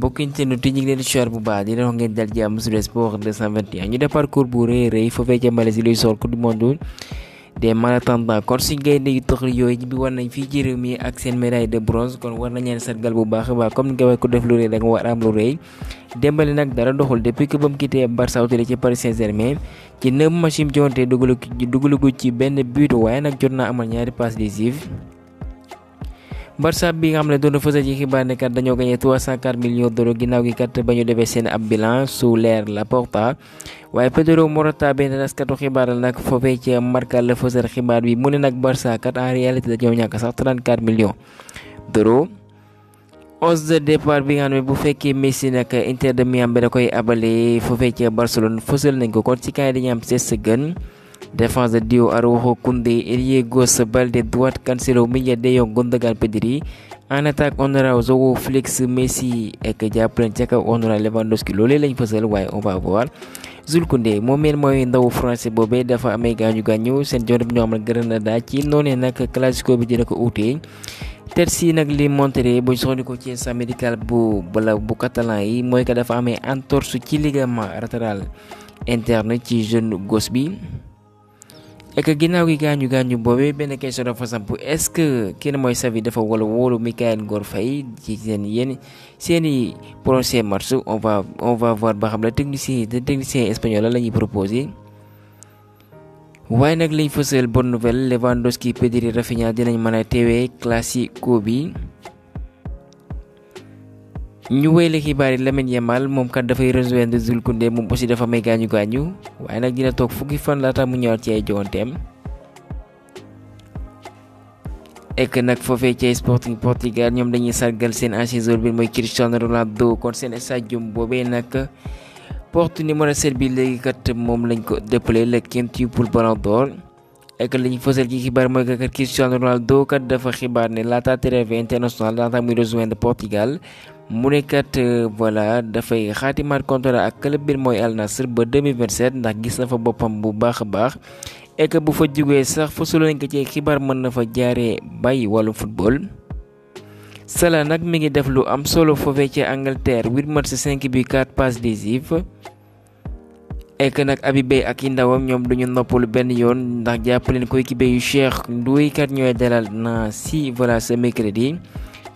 mbokk internet yi ñu ngi leen di siyaar bu baax di leen wax ngeen dal jàmm sur Sport 221 ñu def parcours bu rëy foofee ca Malaisie luy soor coupe du monde des malentendants kon suñ gaynde yu toxal yooyu ñi bi war nañ fii ci réew mi ak seen médaille de bronze kon war nañ leen sargal bu baax a baax comme ni nga waxee ko def lu rëy da nga war a am lu rëy Dembélé nag dara doxul depuis que ba mu quitté Barça utile ci Paris Saint-Germain ci 9 match yi mu joŋante dugalu ci benn but waaye nag jot naa amal ñaari passes décisives Barça bi nga xam ne doon na fësal ci xibaar ne kat dañoo gagné 304 millions d'euros ginnaaw gi kat ba ñu defee seen ab bilan su leer Laporta waaye Pedro Morata benn taskatu xibaar la nag foofee ci Marca la fësal xibaar bi mu ne nag Barça kat en réalité dañoo ñàkk sax 34 millions d'euros. Onze de départ bi nga xam ne bu fekkee Messi nag Inter de Miami da koy abale foofee ci Barcelone fësal nañ ko kon ci kaay dañuy am Sessegnon défense de duo Araujo Koundé ailier gauche Balde droite Cancelo milieu De Jong Gundogan Pedri en attaque on aura Joao Félix Messi ak jàppaleen ca kaw on aura Lewandowski loolee lañ fësal waaye on va voir Jules Koundé moom meen mooy ndaw français boobee dafa amee gaañu seen joor bi ñoo xam ne Granada ci noonee nag classico bi dina ko uutee Terzi nag li montré buñ soxla ci sa médical bu catalan yi mooy que dafa amee entorse ci ligament latéral interne ci genou gauche bi ek ginnaaw gi gaañu boobee benn question dafa samp est-ce que kenn mooy Xavi dafa wóolu Mikayil Ngor Faye ci seeni prochain match on va voir ba xam la technicien espagnol la ñuy proposé waaye nag liñ fësal bonne nouvelle Lewandowski Pedri Rafinha dinañ mën a teewee classico bi ñu wéyle xibaar yi Lamine Yamal moom kat dafay rejoindre Jules Koundé moom aussi dafa may gaañu waaye nag dina toog fukki fan laata mu ñëwaat ci ay joŋanteem ek nag foofee ci Sporting Portugal ñoom dañuy sargal seen ancien joueur bi mooy Cristiano Ronaldo kon seen stadium boobee nag porte numéro 7 bi léegi kat moom lañ ko dëppale le quintuple Ballon d'Or ek liñ fësal ci xibaar mooy que Cristiano Ronaldo kat dafa xibaar ne laata trêve international laata muy rejoindre Portugal mu ne kat voilà dafay xaatimaat contrat ak club bi mooy Al Nassr ba 2027 ndax gis na fa boppam bu baax a baax et que bu fa jógee sax fësal nañ ko ci xibaar mën na fa jaaree bàyyi wàllu football. Salah nag mi ngi def lu am solo foofee ci Angleterre 8 match 5 buts 4 passes décisives et que nag Habib Beye ak i ndawam ñoom duñu noppalu benn yoon ndax jàpp leen coéquipier yu Cheikh Ndoye kat ñooy dalal na si voilà ce mercredi.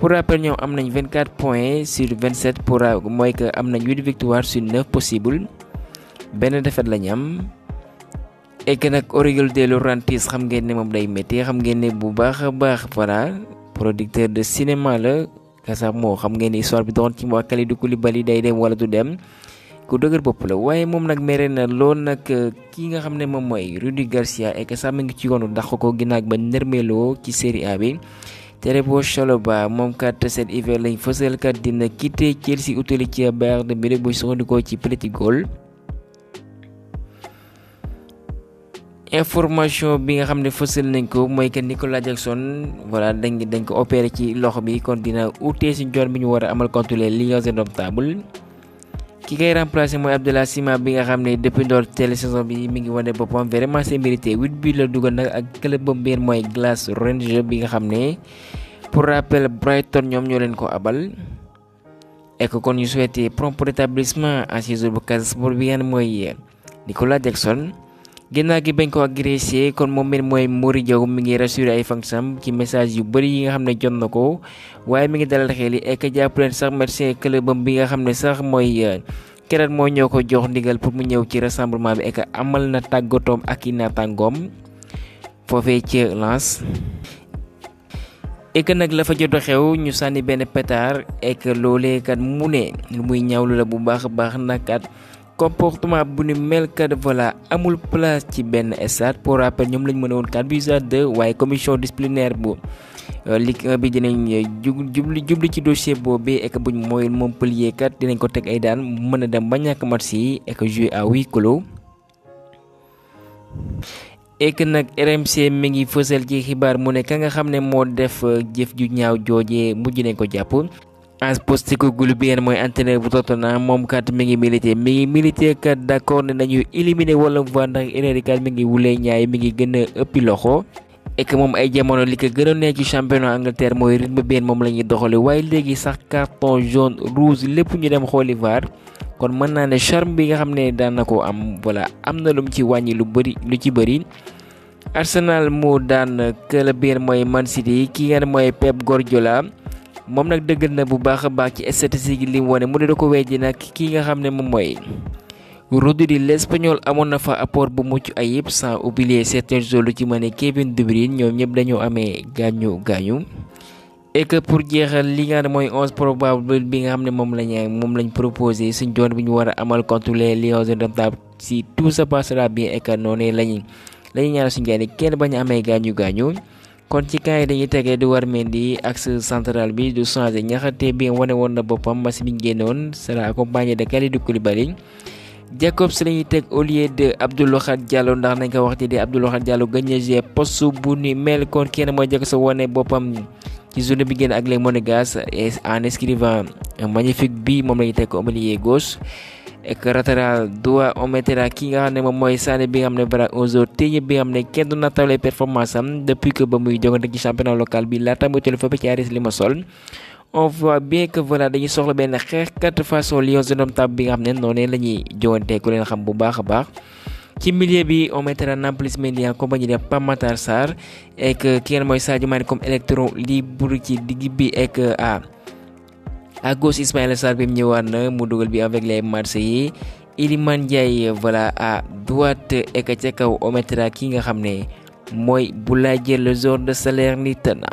Pour rappel ñoom am nañ 24 points sur 27 pour mooy que am nañ 8 victoires sur 9 possible benn défaite lañ am et que nag Oriol de Laurentiis xam ngeen ne moom day métti xam ngeen ne bu baax a baax voilà producteur de cinéma la ka sax moo xam ngeen ne histoire bi doon ci waa Kalidou Koulibaly day dem wala du dem ku dëgër bopp la waaye moom nag mere na lool nag kii nga xam ne moom mooy Rudi Garcia et que sax mu ngi ci yoonu dàq ko ginnaaw ba nërmeeloo ci Série A bi Terebo Chalobah moom kat cet hiver lañ fësal kat dina quitter Chelsea utali ci Bayern de Munich buy soxandikoo ci Petit Gol information bi nga xam ne fësal nañ ko mooy que Nicolas Jackson voilà dañ ko opéré ci loxo bi kon dina utee si njoon bi ñu war a amal contre les Lions indomptables ki koy remplacer mooy Abdallah Sima bi nga xam ne depuis ndorteel saison bi mi ngi wane boppam vraiment c'est mérité 8 buts la dugal nag ak club ba mbir mooy Glasgow Rangers bi nga xam ne pour rappel Brighton ñoom ñoo leen ko abal et que kon ñu souhaité prompt rétablissement à ce jour bu Casa Sport bi nga mooy Nicolas Jackson ginnaaw gi bañ ko agressé kon moom it mooy Mory Diaw mi ngi rassuré ay fansam ci message yu bëri yi nga xam ne jot na ko waaye mi ngi dalal xel yi et que jàpp leen sax médecin club bi nga xam ne sax mooy keroog moo ñoo ko jox ndigal pour mu ñëw ci rassemblement bi et que amal na tàggatoom ak i naataangoom foofee ci Lens et que nag la fa jot a xew ñu sànni benn pétard et que loolee kat mu ne lu muy ñaawlu la bu baax a baax nag kat comportement bu ni mel kat voilà amul place ci benn stade pour rappel ñoom lañ mën a woon 4 buts à 2 waaye commission disciplinaire bu Ligue 1 bi dinañ jubli ci dossier boobu et que buñ mooy Montpellier kat dinañ ko teg ay daan mën a dem ba ñàkk match yi et que jouer à huis clos et que nag RMC mi ngi fësal ci xibaar mu ne ka nga xam ne moo def jëf ju ñaaw joojee mujj nañ ko jàpp Ange Postecoglou bi mooy entraîneur bu Tottenham moom kat mi ngi milité kat d'accord ne nañu éliminer wala voir ndax erreur kat mi ngi wulee ñaay mi ngi gën a ëppi loxo et que moom ay jamono li ko gënoon nekk ci championnat Angleterre mooy rythme benn moom la ñuy doxale waaye léegi sax carton jaune rouge lépp ñu dem xooli VAR kon mën naa ne charme bi nga xam ne daan na ko am voilà am na lu mu ci wàññi lu ci bëri. Arsenal moo daan club bi mooy Man City ki nga ne mooy Pep Guardiola moom nag dëggal na bu baax a baax ci statistique li mu wane mu ne da ko weddi nag ki nga xam ne moom mooy Rodri l'Espagnol amoon na fa apport bu mucc ayib sans oublier certains joueurs lu ci mën ne Kevin De Bruyne ñoom ñëpp dañoo amee gaañu et que pour jeexal li nga xam ne mooy 11 probable bi nga xam ne moom lañ proposé suñ joon bi ñu war a amal contre les Lions indomptables si tout se passera bien et que noonu lañuy ñaanal suñu gaynde kenn bañ a amee gaañu kon ci camp yi dañuy tegee di war Mendy axe central bi du changé Niakhaté bi wane woon na boppam match bi ñu génnoon sera accompagné de Kalidou Koulibaly Jacobs lañuy teg au lieu de Abdou Lahad Diallo ndax nañ ko waxte di Abdou Lahad Diallo gagné jouer poste bu ni mel kon kenn mooy Jacobs wane boppam ci journée bi génn ak les Monégasques en inscrivant un magnifique but moom lañuy teg au milieu gauche et que latéral droit on mettra ki nga xam ne moom mooy Sané bi nga xam ne bara aujourd téye bi nga xam ne kenn du natable performance am depuis que ba muy jogante ci championnat local bi laata muy tollu fépp ci Aris Limassol on voit bien que voilà dañuy soxla benn xeexkat façon Lions indomptables bi nga xam ne noonu la ñuy jogante ku leen xam bu baax a baax ci milieu bi on mettra Nampalys Mendy en compagnie de Pape Matar Sarr et que ki nga mooy Sadio Mané comme électron libre ci digg bi et que à gauche Ismaïla Sarr bi mu ñëwaat na mu dugal bi avec les Marseillais Iliman Ndiaye voilà à droite et que ca kaw on mettra ki nga xam ne mooy Boulaye Dia le joueur de Salernitana